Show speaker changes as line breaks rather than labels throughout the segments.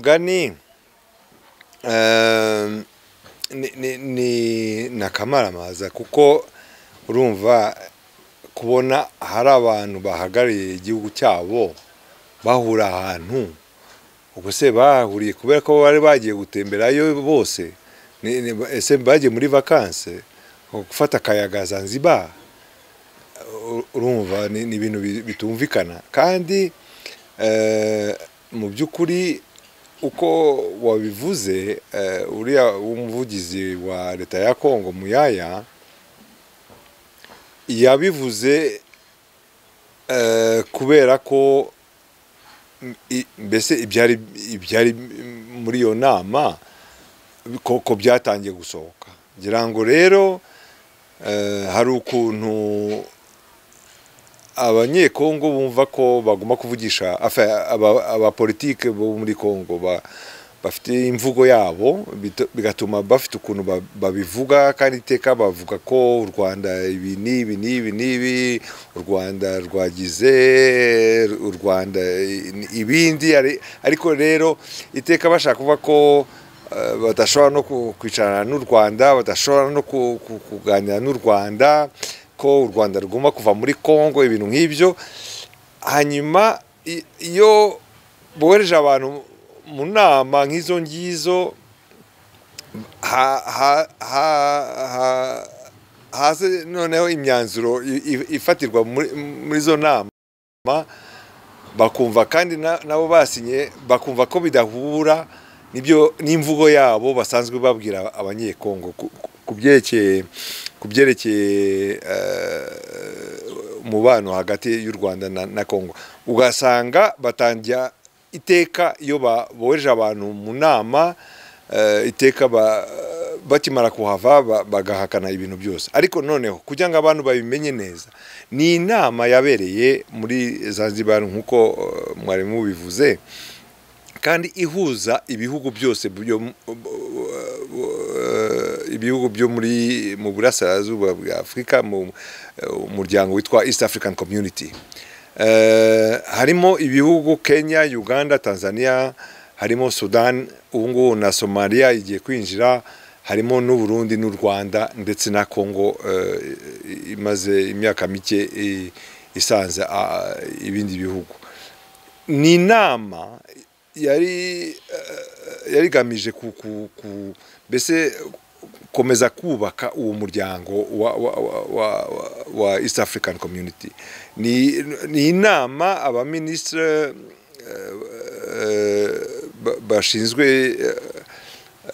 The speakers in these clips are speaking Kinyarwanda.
Wa mugani ni nakamaramaza, kuko urumva kubona hari abantu bahagarariye igihugu cyabo bahura ahantu, ubwo se bahuriye kubera ko bari bagiye gutemberayo bose? Ese bagiye muri vacances, gufata akayaga Zanzibar? Urumva ni ibintu bitumvikana. Kandi mu by'ukuri, uko wabivuze, uriya w'umuvugizi wa leta ya Kongo, Muyaya, yabivuze kubera ko mbese ibyari muri iyo nama ko byatangiye gusohoka. Ngira ngo rero hari ukuntu Abanyekongo bumva ko bagomba kuvugisha, enfin, abapolitike bo muri Kongo bafite imvugo yabo, bigatuma bafite ukuntu babivuga, kandi iteka bavuga ko u Rwanda ibi n'ibi n'ibi n'ibi, u Rwanda rwagize, u Rwanda ibindi. Ariko rero iteka bashaka kuvuga ko badashobora no kwicarana n'u Rwanda, badashobora no kuganira n'u Rwanda, ko u Rwanda rugomba kuva muri Kongo, ibintu nk'ibyo. Hanyuma iyo bohereje abantu mu nama nk'izo ngizo, haze noneho imyanzuro ifatirwa muri izo nama, bakumva kandi nabo basinye, bakumva ko bidahura nibyo n'imvugo yabo basanzwe babwira Abanyekongo ku byerekeye umubano hagati y'u Rwanda na Kongo. Ugasanga batangira iteka iyo bohereje abantu mu nama, iteka bakimara kuhava bagahakana ibintu byose. Ariko noneho kugira ngo abantu babimenye neza, ni inama yabereye muri Zanzibar, nk'uko mwari mubivuze, kandi ihuza ibihugu byose byo ibihugu byo mu burasirazuba bwa Afurika, mu muryango witwa East African Community. Harimo ibihugu Kenya, Uganda, Tanzania, harimo Sudan ubu ngubu na Somalia igiye kwinjira, harimo n'u Burundi n'u Rwanda ndetse na Congo imaze imyaka mike isanze ibindi bihugu. Ni inama yari igamije ku mbese komeza kubaka uwo muryango wa East African Community. Ni inama abaminisitiri bashinzwe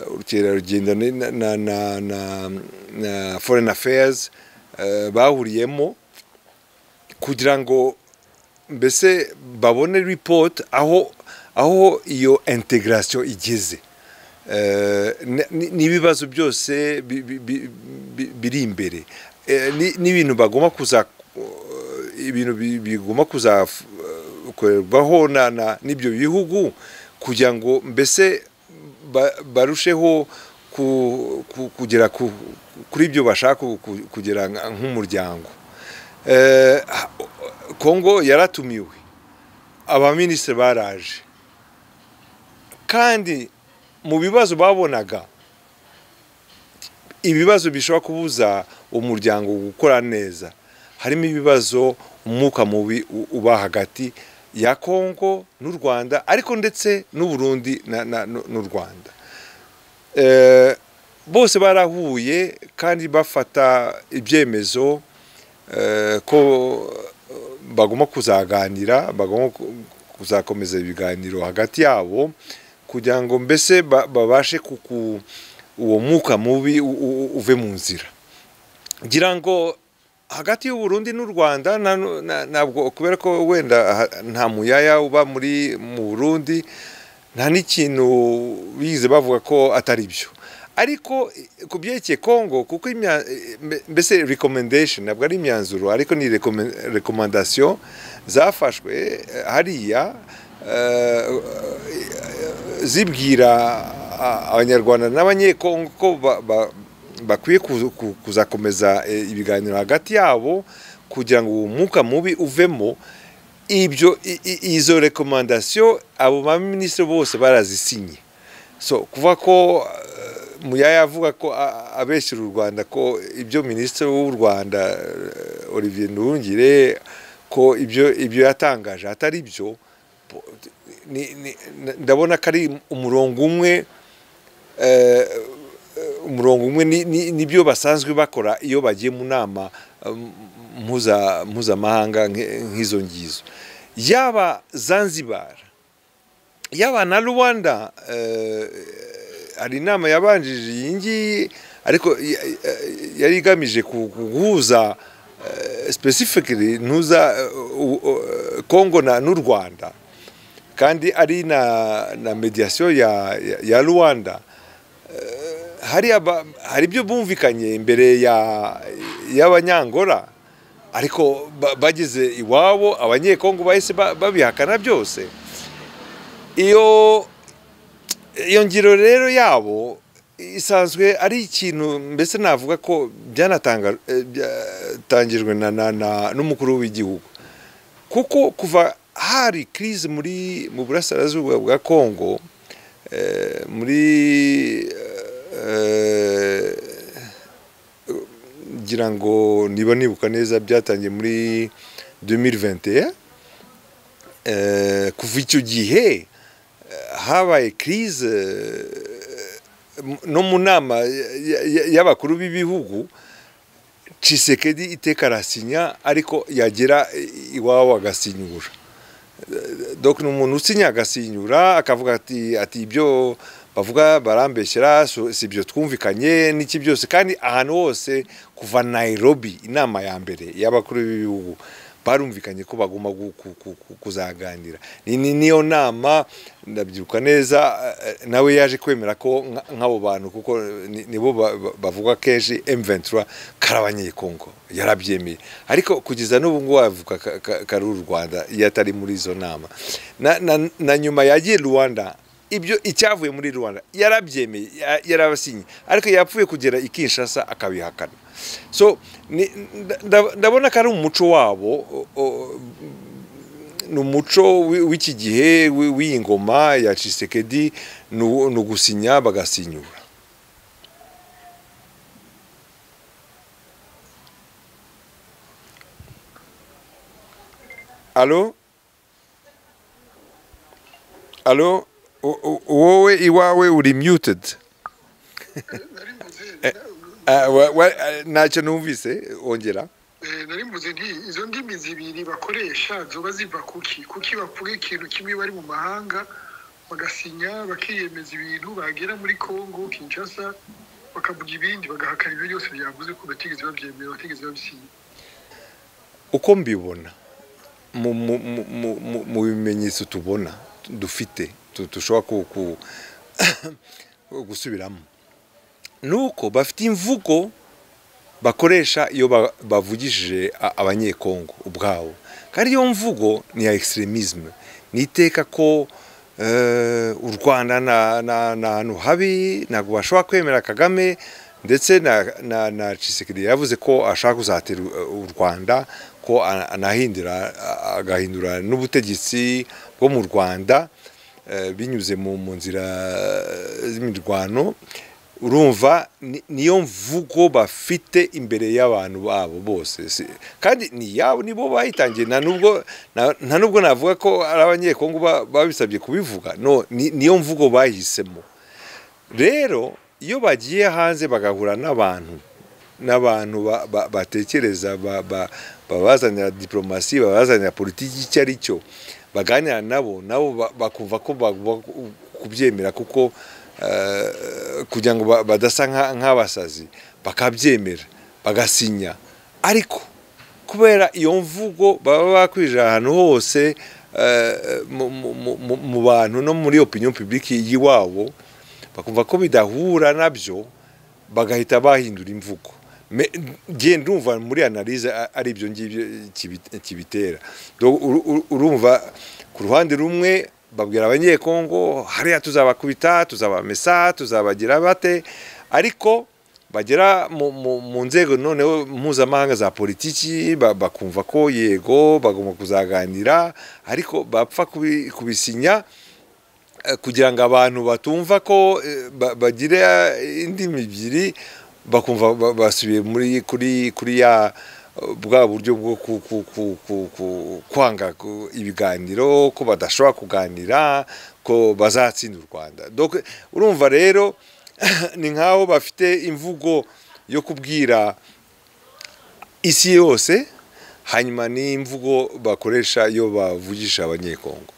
ubukerarugendo na foreign affairs bahuriyemo kugira ngo mbese babone report aho iyo integration igeze n'ibibazo byose biri imbere, n'ibintu bagomba kuza, ibintu bigomba kuzakorerwaho n'ibyo bihugu kugira ngo mbese barusheho kugera kuri ibyo bashaka kugera nk'umuryango. Kongo yaratumiwe, abaminisitiri baraje, kandi mu bibazo babonaga, ibibazo bishobora kubuza umuryango gukora neza, harimo ibibazo, umwuka mubi uba hagati ya Kongo n'u Rwanda, ariko ndetse n'u Burundi n'u Rwanda. Bose barahuye kandi bafata ibyemezo ko bagomba kuzaganira, bagomba kuzakomeza ibiganiro hagati yabo kugira ngo mbese babashe kuku uwo mwuka mubi uve mu nzira. Ngira ngo hagati y'u Burundi n'u Rwanda ntabwo, kubera ko wenda nta Muyaya uba mu Burundi, nta n'ikintu bize bavuga ko atari byo. Ariko ku byerekeye Congo, kuko mbese recommendation, ntabwo ari imyanzuro, ariko ni recommandation zafashwe hariya, zibwira Abanyarwanda n'Abanyekongo ko bakwiye kuzakomeza ibiganiro hagati yabo kugira ngo uwo mwuka mubi uvemo. Ibyo izo recommandation abo ba minisitiri bose barazisinye. So kuva ko Muyaya avuga ko abeshyira u Rwanda, ko ibyo minisitiri w'u Rwanda Olivier Nduhungirehe ko ibyo yatangaje atari byo, ndabona ko ari umurongo umwe, nibyo basanzwe bakora iyo bagiye mu nama mpuzamahanga nk'izo ngizo. Yaba Zanzibar, yaba na Rwanda, hari inama yabanjije iyi ngiyi, ariko yari igamije guhuza specifically ntuza Congo n'u Rwanda, kandi ari na mediation ya Rwanda. Hari ibyo bumvikanye imbere y'Abanyangora, ariko bageze iwabo Abanyekongo bahise babihakana byose. Iyo ngiro rero yabo isanzwe ari ikintu mbese navuga ko byanatangijwe n'umukuru w'igihugu, kuko kuva hari crise mu burasirazuba bwa Congo, muri ngira ngo niba nibuka neza byatangiye muri 2021. Kuva icyo gihe habaye crise no mu nama y'abakuru b'ibihugu. Tshisekedi iteka arasinya, ariko yagera iwabo agasinyura. Donc ni umuntu usinya agasinyura, akavuga ati ibyo bavuga barambeshyera, si ibyo twumvikanye n'iki byose. Kandi ahantu hose kuva Nairobi, inama ya mbere y'abakuru b'ibihugu, barumvikanye ko bagomba kuzaganira. Niyo nama ndabyibuka neza, nawe yaje kwemera ko nk'abo bantu, kuko nibo bavuga kenshi M23 kari Abanyekongo, yarabyemeye. Ariko kugeza n'ubu ngubu avuga kari u Rwanda iyo atari muri izo nama. Na nyuma yagiye Rwanda, ibyo icyavuye muri Rwanda yarabyemeye, yarabasinye, ariko yapfuye kugera i Kinshasa akabihakana. So ndabona ko ari umuco wabo, ni umuco w'iki gihe w'iyi ngoma ya Tshisekedi, ni ugusinya bagasinyura. Allo? Allo? Wowe iwawe uri muted. Ntacyo numvise, ongera.
Nari mvuze nti izo ndimi zibiri bakoresha zoba ziva kuki? Kuki bavuga ikintu kimwe bari mu mahanga bagasinya bakiyemeza ibintu, bagera muri Congo Kinshasa bakavuga ibindi, bagahakana ibyo byose byavuze ko batigeze babyemera, batigeze babisinya?
Uko mbibona mu bimenyetso tubona dufite dushobora gusubiramo, nuko bafite imvugo bakoresha iyo bavugishije Abanyekongo ubwabo, kandi iyo mvugo ni ya extremisme, ni iteka ko u Rwanda na hantu habi, ntabwo bashobora kwemera Kagame, ndetse na Tshisekedi yavuze ko ashaka kuzatera u Rwanda, ko anahindura agahindura n'ubutegetsi bwo mu Rwanda binyuze mu nzira z'imirwano. Urumva niyo mvugo bafite imbere y'abantu babo bose, kandi ni yabo, nibo bayitangiye. Nta nubwo navuga ko ari Abanyekongo babisabye kubivuga, no niyo mvugo bahisemo. Rero iyo bagiye hanze bagahura n'abantu batekereza, babazanira diplomasi, babazanira politiki icyo ari cyo, baganira nabo bakumva ko kubyemera, kuko kugira ngo badasa nk'abasazi, bakabyemera bagasinya. Ariko kubera iyo mvugo baba bakwije ahantu hose mu bantu no muri opinion publique y'iwabo, bakumva ko bidahura nabyo, bagahita bahindura imvugo. Ngiye ndumva muri analyse ari ibyo ngibyo kibitera. Urumva ku ruhande rumwe babwira Abanyekongo hariya tuzabakubita, tuzabamesa, tuzabagira bate, ariko Bagera mu nzego noneho mpuzamahanga za politiki, bakumva ko yego bagomba kuzaganira, ariko bapfa kubisinya kugira ngo abantu batumva ko bagira indimi ebyiri, bakumva basubiye muri kuri ya bwa buryo bwo kwanga ibiganiro, ko badashobora kuganira, ko bazatsinda u Rwanda. Donc urumva rero ni nkaho bafite imvugo yo kubwira isi yose, hanyuma n'imvugo bakoresha iyo bavugisha Abanyekongo.